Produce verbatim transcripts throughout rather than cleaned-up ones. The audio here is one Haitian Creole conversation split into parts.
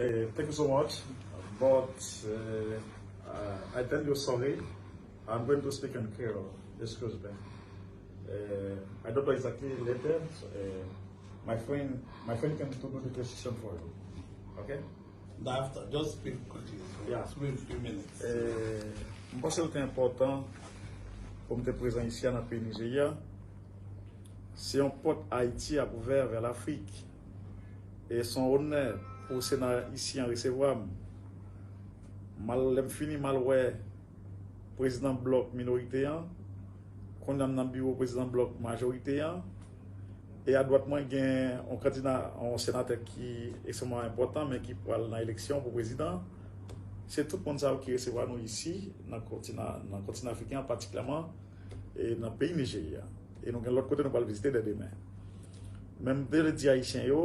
Uh, thank you so much, but uh, uh, I tell you sorry. I'm going to speak in Creole. Excuse me. Uh, I don't know exactly later. So, uh, my friend, my friend can to do the transition for you. Okay? After, just speak quickly. So Yeah. It's been a few minutes. Eh, m panse l te enpòtan pou m te prezan isi a nan peyi Nijerya. Se yon pòt Ayiti ap ouvè vè Lafrik. E se yon onè pou Sena isi an resevwa m. M al, lè m fini, m al wè prezidan blòk minorite an. Kounye a m nan biwo prezidan blòk majorite an. E adwat mwen gen yon kandida, yon senatè ki ekstrèmman enpòtan, men ki pral nan eleksyon pou prezidan. Se tout moun sa yo ki resevwa nou isi, nan kontinan, nan kontinan afriken an patikilyèman, e nan peyi Nijerya. E nou gen lòt kote nou pral vizite dè demen. Men m te vle di Ayisyen yo,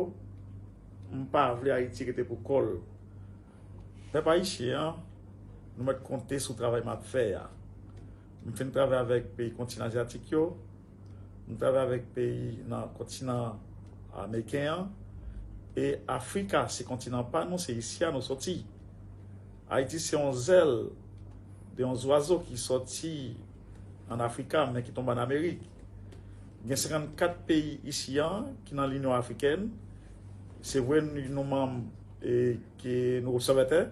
m pa vle Ayiti rete pou kò l. Pèp ayisyen an, nou mèt konte sou travay m ap fè a. M fin travay avèk peyi kontinan azyatik yo, m travay avèk peyi nan kontinan ameriken an, e Afrika se kontinan pa nou, se isi a nou soti. Ayiti se yon zèl de yon zwazo ki sòti an Afrika, men ki tonbe an Amerik. Gen senkannkat peyi isi a ki nan Linyon Afrikèn. Se vre nou, nou manm e ke nou obsèvatè,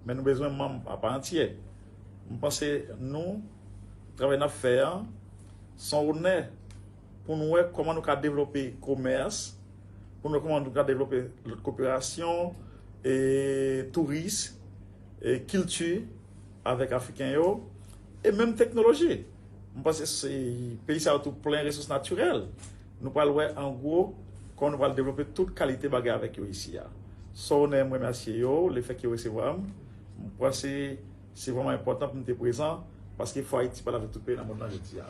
men nou bezwen manm apa antyè. M panse nou, travay n ap fè a, se yon onè pou nou wè kòman nou ka devlope komès, pou nou wè kòman nou ka devlope lòt koperasyon, e touris, e kilti avèk Afriken yo, e menm teknoloji. M panse se peyi sa yo tou plen resous natirèl. Nou pral wè an gwo kòman nou pral devlope tout kalite bagay avèk yo isi a. Se yon onè m remèsye yo, lefèt ke yo resevwa m. M panse se vrèman enpòtan pou m te prezan, paske fò Ayiti pale avèk tout peyi nan mond lan jodi a.